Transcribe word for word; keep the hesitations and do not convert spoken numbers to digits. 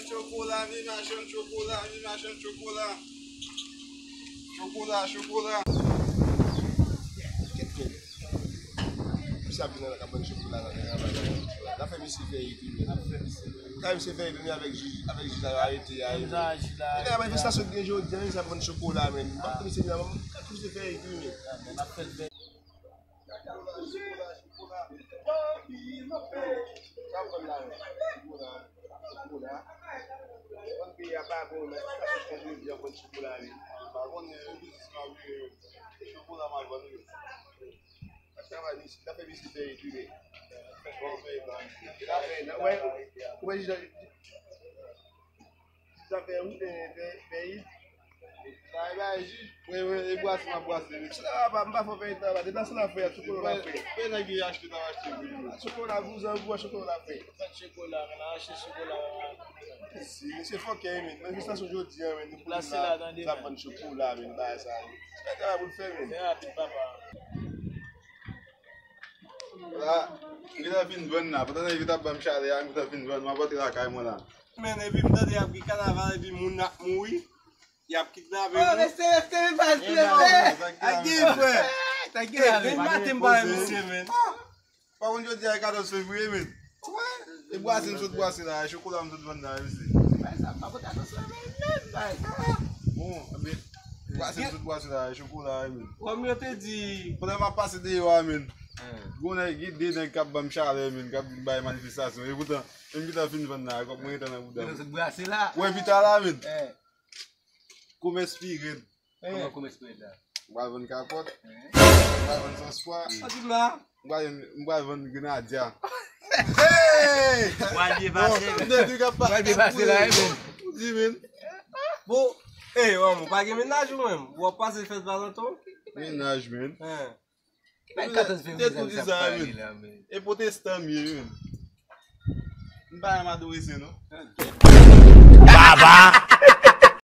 Chokola, mi machann chokola, mi machann chokola. Chokola, chokola. Kèt kèt. Misye ap vin nan kab vann chokola la, nan kab vann chokola. N ap fè misye fè epi, men. N ap fè misye fè epi, men avèk jij, avèk jij la, yo arete a, men. Nan manifestasyon ki gen jodi a, men misye ap vann chokola, men. M ap misye, men, m ap misye fè epi, men. N ap fè l fè. Sa pran la, chokola, chokola. Bann peyi a pa bon, men sa se konn jodi a, bann chokola, wi. Pa konnen, yon biznis m ap vire, wi. Chokola m ap vann, wi. Sa travay, misye, sa fè misye fè epi, wi. Bon, fè epi, wi. E la fè, la, wè, wè, Zafè ou, e, fè, fè it. Sa e bay jij. Mwen, mwen, e bwase m ap bwase. Sa va, m pa fè fè it la, depi la se la frè, chokola la frè. Fè nèg yo achte, ta achte. Chokola, vouzan, pou chokola la frè. Fè chokola, men achte chokola. Si, se fòkè, men. Manifestasyon jodi a, men. Nou la, se la, tande, sa pran chokola, men, bagay sa. Se travay pou l fè, men. Se rapid, papa. La, m gentan fin vann la. Pandan nèg yo t ap ban m chalè a, m gentan fin vann. M ap rantre lakay mwen la. Men, epi m tande y ap gen kanaval, epi moun ap mouri. Y ap kidnape moun. Oh, reste, reste, men pa reste, reste. Sa gen, frè. Sa gen, men maten m pa wè misye, men. Pa konn jodi a e katòz fevriye, men. E bwase m sot bwase la, e chokola m sot vann la, misye. Bay sa, pa pote atansyon, men, men, bay sa. Bon, men, bwase m sot bwase la, e chokola, men. Kòm yo te di. Pandan m ap pase deyò a, men. Gon nèg, gen de nèg k ap ban m chalè, men, k ap vin bay manifestasyon. E poutan, menm pita fin vann la, kòb mwen gentan nan bouda m. Yo sot bwase la. Wè pita la, men. Komès pi rèd. Kòman komès pi rèd la? M pral vann kapòt. M pral vann sans fwa. Sa di m la? M pral, m pral vann grenadya. Hey! Pral byen pase, men. Pral byen pase la, men. Di, men. Bon, hey, òm, ou pa gen mennaj ou menm? W ap pase fèt Valantan? Mennaj, men. Bay katòz fevriye sa, sa pale la, men. E pwotestan m ye, men. M pa renmen adolesè, non. Baba!